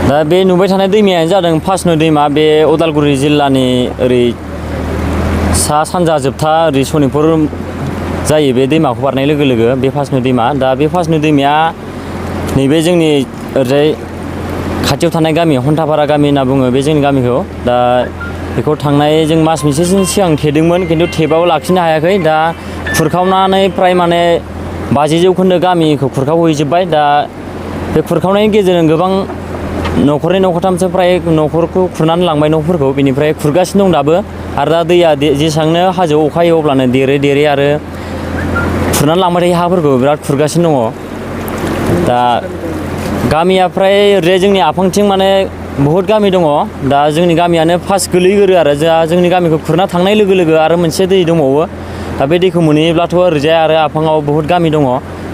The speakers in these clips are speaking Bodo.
दा बे नुबाय थानाय दैमायानो जादों फासनो दैमा बे उदालगुरि जिल्लानि ओरै सा सानजा जोबथा ओरै सनितपुर जायो बे दैमाखौ बारनाय लोगो लोगो बे फासनो दैमा दा बे फासनो दैमाया नैबे जोंनि ओरैजाय खाथियाव थानाय गामि हन्थापारा गामि होनना बुङो बे जोंनि गामिखौ दा बेखौ थांनाय जों मास मोनसेसो सिगां थेदोंमोन खिन्थु थेबाबो लाखिनो हायाखै दा खुरखावनानै फ्राय माने 50 जौखोन्दो गामिखौ खुरखावहैजोब्बाय दा बे खुरखावनायनि गेजेरजों गोबां न'खरनै न'खरथामसो फ्राय न'खरखौ खुरनानै लांबाय न'फोरखौ बेनिफ्राय खुरगासिनो दं दाबो आरो दा दैया जेसांनो हाजोआव अखा हायो अब्लानो देरै आरो खुरनानै लांबाय थायो हाफोरखौ बिराद खुरगासिनो दङ दा गामिया फ्राय ओरैजाय जोंनि आफांथिं माने बहुद गामि दङ दा जोंनि गामियानो फार्स्ट गोलैगोरो आरो जोंनि गामिखौ खुरना थांनाय लोगो लोगो आरो मोनसे दै दंबावो दा बे दैखौ मोनहैयोब्लाथ' ओरैजाय आरो आफाङाव बहुद गामि दङ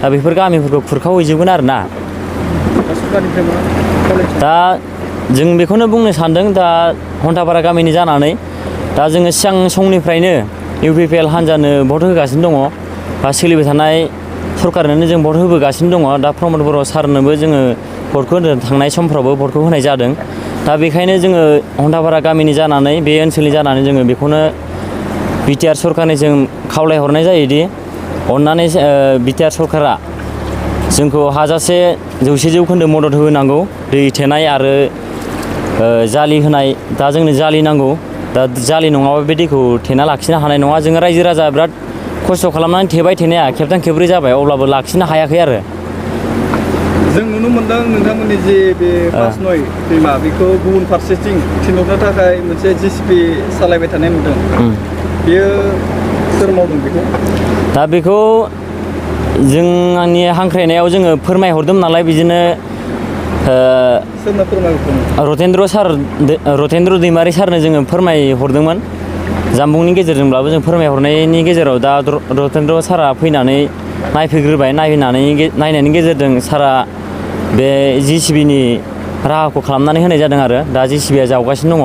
दा बेफोर गामिफोरखौ खुरखावहैजोबगोन आरो ना दा जों बेखौनो बुंनो सानदों दा हन्थापारा गामिनि जानानै दा जोङो सिगां समनिफ्रायनो UPPL हान्जानो भट होगासिनो दङ बा सोलिबाय थानाय सरकारनोनो जों भट होबोगासिनो दङ दा प्रमद बर' सारनोबो जोङो भटखौ थांनाय समफ्रावबो भटखौ होनाय जादों दा बेखायनो जोङो हन्थापारा गामिनि जानानै बे ओनसोलनि जानानै जोङो बेखौनो BTR सरकारनिसिम खावलायहरनाय जायोदि अननानै BTR सरकारा जोंखौ हाजासे 100 जौखोन्दो मदद होनांगौ दै थेनाय आरो जालि होनाय दा जोंनो जालि नांगौ दा जालि नङाबा बे दैखौ थेना लाखिनो हानाय नङा जोङो रायजो राजा बिराद खस्थ' खालामनानै थेबाय थेनाया खेबथाम खेबब्रै जाबाय अब्लाबो लाखिनो हायाखै आरो जों नुनो मोनदों नोंथांमोननि जे बे फासनय दैमा बेखौ गुबुन फारसेथिं थिनहरनो थाखाय मोनसे JCB सालायबाय थानाय नुदों बेयो सोर मावदों बेखौ दा बेखौ जों आंनि हांख्रायनायाव जोङो फोरमायहरदों नालाय बिदिनो सोरनो फोरमायहरदों रतेन्द्र दैमारि सारनो जोङो फोरमायहरदोंमोन जामबुंनि गेजेरजोंब्लाबो जों फोरमायहरनायनि गेजेराव दा रतेन्द्र सारा फैनानै नायफैग्रोबाय नायनायनि गेजेरजों सारा बे JCBनि राहाखौ खालामनानै होनाय जादों आरो दा JCBया जावगासिनो दङ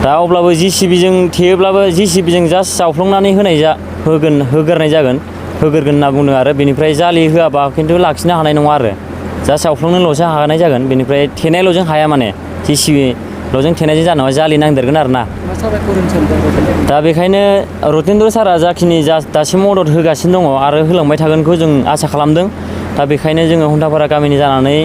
दा अब्लाबो JCBजों थेयोब्लाबो JCBजों जास्ट जावफ्लंनानै होग्रोनाय जागोन होग्रोगोन होनना बुंदों आरो बेनिफ्राय जालि होआबा खिन्थु लाखिनो हानाय नङा आरो जास्ट जावफ्लंनोल'सो हानाय जागोन बेनिफ्राय थेनायल'जों हाया माने JCBल'जों थेनायजों जानांगौ जालि नांदेरगोन आरो ना दा बेखायनो रतेन्द्र सारा जाखिनि दासिम मदद होगासिनो दङ आरो होलांबाय थागोनखौ जों आसा खालामदों दा बेखायनो जोङो हन्थापारा गामिनि जानानै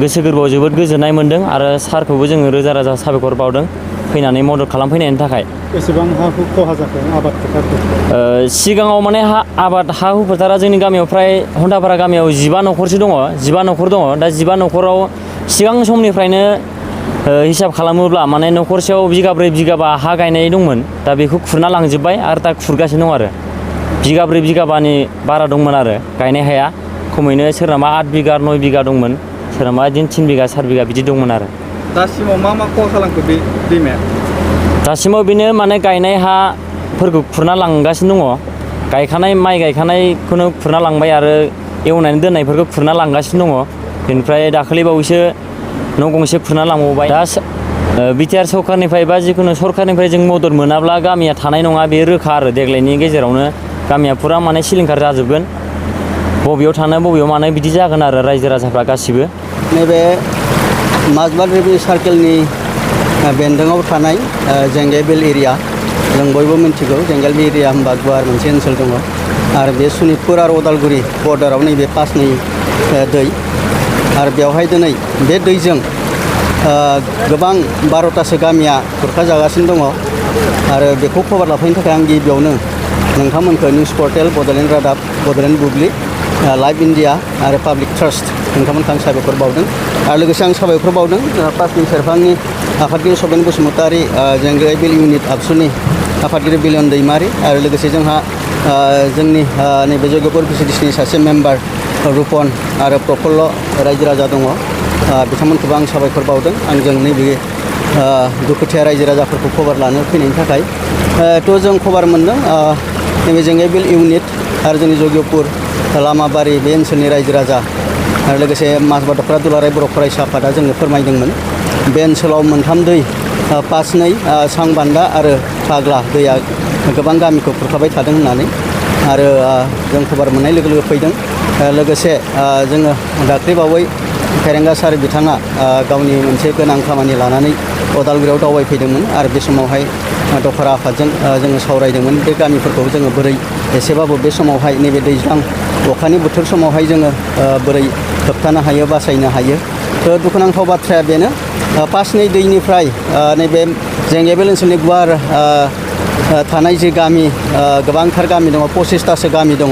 गोसो गोरबोआव जोबोद गोजोननाय मोन्दों आरो सारखौबो जोङो रोजा रोजा साबायखर बावदों फैनानै मदद खालामफैनायनि थाखाय बेसेबां हा हु खहा जाखो आबाद फोथारखौ सिगाङाव माने आबाद हा हु फोथारा जोंनि गामियाव फ्राय हन्थापारा गामियाव 15 न'खरसो दङ 15 न'खर दङ दा 15 न'खराव सिगां समनिफ्रायनो हिसाब खालामोब्ला माने न'खरसेयाव बिगाब्रै बिगाबा हा गायनाय दंमोन दा बेखौ खुरना लांजोब्बाय आरो दा खुरगासिनो दं आरो बिगाब्रै बिगाबानि बारा दंमोन आरो गायनाय हाया खमैनो सोरनाबा 8 बिगा 9 बिगा दंमोन सोरनाबा बिदिनो 3 बिगा 4 बिगा बिदि दंमोन आरो दासिमाव मा खहा खालामखो बे दैमाया दासिमाव बेनो माने गायनाय हाफोरखौ खुरना लांगासिनो दङ गायखानाय माइ गायखानायखौनो खुरना लांबाय आरो एवनानै दोननायफोरखौ खुरना लांगासिनो दङ बेनिफ्राय दाखालि बावैसो न' गंसे खुरना लांबावबाय दा BTR सरकारनिफ्राय बा जिखुनु सरकारनिफ्राय जों मदद मोनाब्ला गामिया थानाय नङा बे रोखा आरो देग्लायनि गेजेरावनो गामिया फुरा माने सिलिंखार जाजोबगोन बबेयाव थानो बबेयाव मानो बिदि जागोन आरो रायजो राजाफ्रा गासिबो नैबे माजबाट रेभिनिउ सार्केलनि बेन्दोङाव थानाय जेंगेबिल एरिया जों बयबो मिन्थिगौ जेंगेबिल एरिया होनबा गुवार मोनसे ओनसोल दङ आरो बे सनितपुर आरो उदालगुरि बर्डाराव नैबे पासनि दै आरो बेवहाय दिनै बे दैजों गोबां 12तासो गामिया खुरखाजागासिनो दङ आरो बेखौ खबर लाफैनो थाखाय आं गिबियावनो नोंथांमोनखौ निउस पर्टेल बड'लेण्ड रादाब बड'लेण्ड बुब्लि लाइभ इन्डिया आरो पाब्लिक ट्रास्ट नोंथांमोनखौ आं साबायखर बावदों आरो लोगोसे आं साबायखर बावदों पासनि सेरफांनि आफादगिरि सबिन बसुमतारी जेंगेबिल इउनिट आबसुनि आफादगिरि बिलियन दैमारि आरो लोगोसे जोंहा जोंनि नैबे जयगपुर भिसिडिसिनि सासे मेम्बार रुपन आरो प्रफुल्ल रायजो राजा दङ बिथांमोनखौबो आं साबायखर बावदों आंजों नैबे दुखुथिया रायजो राजाफोरखौ खबर लानो फैनायनि थाखाय थ' जों खबर मोन्दों नैबे जेंगेबिल इउनिट आरो जोंनि जयगपुर लामाबारि बे ओनसोलनि रायजो राजा आरो लोगोसे माजबाट दखरा दुलाराय बर' फरायसा आफादा जोंनो फोरमायदोंमोन बे ओनसोलाव मोनथाम दै पासनै सांबान्दा आरो फाग्ला दैया गोबां गामिखौ खुरखाबाय थादों होननानै आरो जों खबर मोननाय लोगो लोगो फैदों लोगोसे जोङो दाख्लैबावै फेरेंगा सार बिथाङा गावनि मोनसे गोनां खामानि लानानै अदालगुरियाव दावबायफैदोंमोन आरो बे समावहाय दखरा आफादजों जोङो सावरायदोंमोन बे गामिफोरखौ जोङो बोरै एसेबाबो बे समावहाय नैबे दैज्लां अखानि बोथोर समावहाय जोङो बोरै होबथानो हायो बासायनो हायो। दुखुनांथाव बाथ्राया बेनो पासनि दैनिफ्राय नैबे जेंगेबेल ओनसोलनि गुवार थानाय जि गामि गोबांथार गामि दङ 25थासो गामि दङ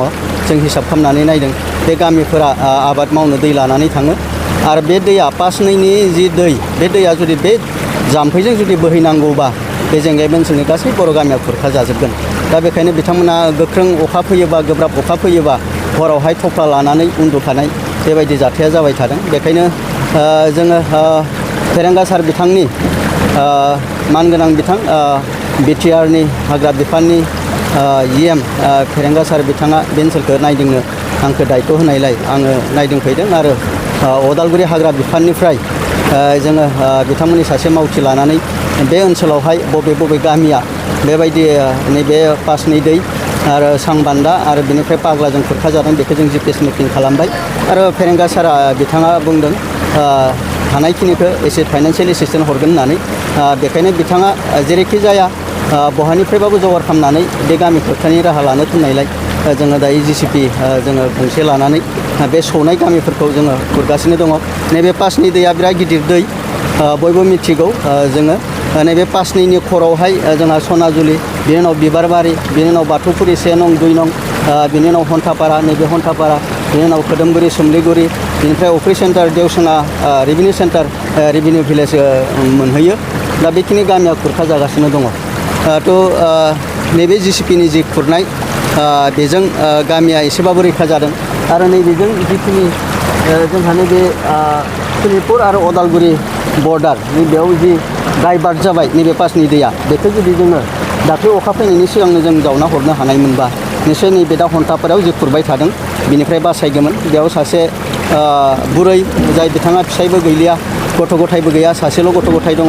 जों हिसाब खालामनानै नायदों बे गामिफोरा आबाद मावनो दै लानानै थाङो आरो बे दैया पासनैनि जि दै बे दैया जुदि बे जाम्फैजों जुदि बोहैनांगौबा बे जेंगेबेल ओनसोलनि गासै बर' गामिया खुरखा जाजोबगोन। दा बेखायनो बिथांमोना गोख्रों अखा फैयोबा गोब्राब अखा फैयोबा हरावहाय थफ्ला लानानै उन्दुखानाय बेबायदि जाथाया जाबाय थादों। बेखायनो जोङो फेरेंगा सार बिथांनि मानगोनां बिथां बिटिआरनि हाग्रा बिफाननि EM फेरेंगा सार बिथाङा बे ओनसोलखौ नायदिंनो आंखौ दायथ' होनायलाय आङो नायदिंफैदों आरो अदालगुरि हाग्रा बिफाननिफ्राय जोङो बिथांमोननि सासे मावथि लानानै बे ओनसोलावहाय बबे बबे गामिया बेबायदि नैबे पासनि दै आरो सांबान्दा आरो बेनिफ्राय पाग्लाजों खुरखाजादों बेखौ जों GPS मेपिं खालामबाय आरो फेरेंगा सारा बिथाङा बुंदों हानायखिनिखौ एसे फाइनान्सियेल एसिस्टेन्ट हरगोन होननानै बेखायनो बिथाङा जेरैखि जाया बहानिफ्रायबाबो जगार खालामनानै बे गामि खुरखानायनि राहा लानो थिननायलाय जोङो दायो GCP जोङो गंसे लानानै बे सौनाय गामिफोरखौ जोङो खुरगासिनो दङ। नैबे पासनि दैया बिराद गिदिर दै बयबो मिथिगौ जोङो नैबे पासनिनि खरावहाय जोंहा सनाजुलि बिनि उनाव बिबारबारि बिनि उनाव बाथौफुरि 1 नं 2 नं बिनि उनाव हन्थापारा नैबे हन्थापारा बिनि उनाव खोदोमगुरि सोमलिगुरि बिनिफ्राय अफ्रि centre Deosona revenue centre revenue village मोनहैयो। दा बेखिनि गामिया खुरखा जागासिनो दङ। नैबे GCPनि जि खुरनाय बेजों गामिया एसेबाबो रैखा जादों आरो नैबेजों जिखिनि जोंहा नैबे सनितपुर आरो अदालगुरि बर्डार नैबेयाव जि डाइभार्ट जाबाय नैबे पासनि दैया बेखौ जुदि जोङो दाख्लै अखा फैनायनि सिगांनो जों जावना हरनो हानायमोनबा निश्चय नैबे दा हन्थापारायाव जि खुरबाय थादों बिनिफ्राय बासायगौमोन। बेयाव सासे बुरै जाय बिथाङा फिसायबो गैलिया गथ' गथायबो गैया सासेल' गथ' गथाय दङ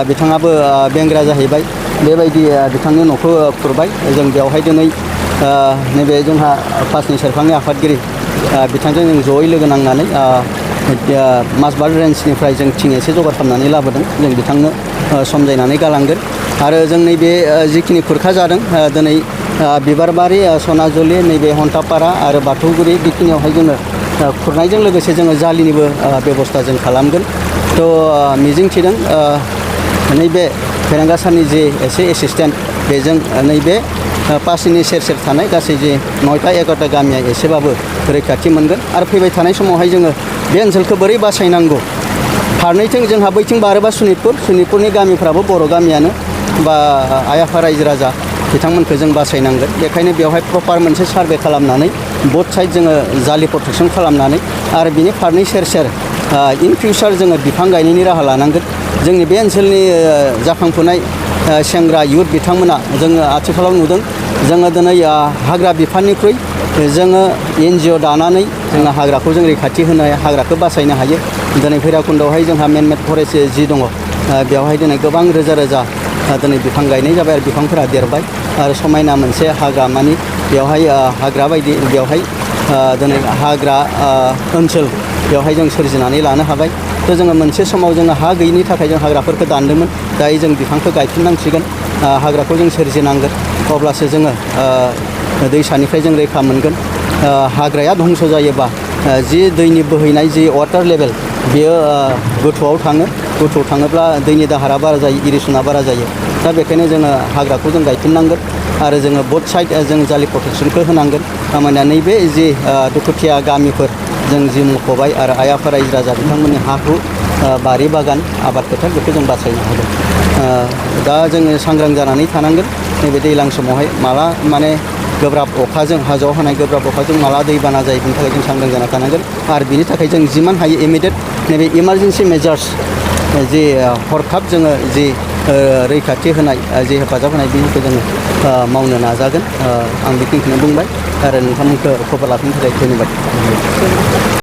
बिथाङाबो बेंग्रा जाहैबाय बेबायदि बिथांनि न'खौ खुरबाय। जों बेवहाय दिनै नैबे जोंहा पासनि सेरफांनि आफादगिरि बिथांजों जों जयै लोगो नांनानै माजबाट रेन्जनिफ्राय जों थिं एसे जगार खालामनानै लाबोदों जों बिथांनो समजायनानै गालांगोन आरो जों नैबे जिखिनि खुरखा जादों दिनै बिबारबारि सनाजुलि नैबे हन्थापारा आरो बाथौगुरि बेखिनियावहाय जोङो खुरनायजों लोगोसे जोङो जालिनिबो बेबस्था जों खालामगोन। मिजिंथिदों नैबे फेरेंगा सारनि जे एसे एसिस्टेन्ट बेजों नैबे पासनि सेर सेर थानाय गासै जे 9टा 11टा गामिया एसेबाबो रैखाथि मोनगोन आरो फैबाय थानाय समावहाय जोङो बे ओनसोलखौ बोरै बासायनांगौ फारनैथिं जोंहा बैथिं बारोबा सनितपुरनि गामिफ्राबो बर' गामियानो बा आइ आफा रायजो राजा बिथांमोनखौ जों बासायनांगोन। बेखायनो बेवहाय प्रपार मोनसे सार्भे खालामनानै बोथ साइड जोङो जालि प्रटेकसन खालामनानै आरो बिनि फारनै सेर सेर इन फिउचार जोङो बिफां गायनायनि राहा लानांगोन। जोंनि बे ओनसोलनि जाखांफुनाय सेंग्रा युथ बिथांमोना जोङो आथिखालाव नुदों जोङो दिनै हाग्रा बिफाननिख्रुइ जोङो NGO दानानै जोङो हाग्राखौ जों रैखाथि होनो हाग्राखौ बासायनो हायो। दिनै भैराबकुन्दआवहाय जोंहा मेनमेड फरेस्ट जि दङ बेवहाय दिनै गोबां रोजा रोजा दिनै बिफां गायनाय जाबाय आरो बिफांफोरा देरबाय आरो समायना मोनसे हाग्रा मानि बेवहाय हाग्रा बायदि बेवहाय दिनै हाग्रा ओनसोल बेवहाय जों सोरजिनानै लानो हाबाय। जोङो मोनसे समाव जोङो हा गैयिनि थाखाय जों हाग्राफोरखौ दानदोंमोन दायो जों बिफांखौ गायफिननांसिगोन हाग्राखौ जों सोरजिनांगोन अब्लासो जोङो दैसानिफ्राय जों रैखा मोनगोन। हाग्राया धंस जायोबा जि दैनि बोहैनाय जि वाटार लेभेल बेयो गोथौआव थाङो गोथौआव थाङोब्ला दैनि दाहारा बारा जायो इरिसना बारा जायो। दा बेखायनो जोङो हाग्राखौ जों गायफिननांगोन आरो जोङो बोथ साइड जों जालि प्रटेकसनखौ होनांगोन। होमबानिया नैबे जि दुखुथिया गामिफोर जों जि मख'बाय आरो आइ आफा रायजो राजा बिथांमोननि हा हु बारि बागान आबाद फोथार बेखौ जों बासायनो हागोन। दा जोङो सांग्रां जानानै थानांगोन नैबे दैज्लां समावहाय माला माने गोब्राब अखाजों हाजोआव हानाय गोब्राब अखाजों माला दैबाना जायो बिनि थाखाय जों सांग्रां जाना थानांगोन आरो बिनि थाखाय जों जिमान हायो इमिडियेट नैबे इमारजेन्सि मेजार्स जि हरखाब जोङो जि रैखाथि होनाय जि हेफाजाब होनाय बेखौ जोङो मावनो नाजागोन। आं बेखिनिखौनो बुंबाय आरो नोंथांमोनखौ खबर लाफिननो थाखाय धन्यबाद।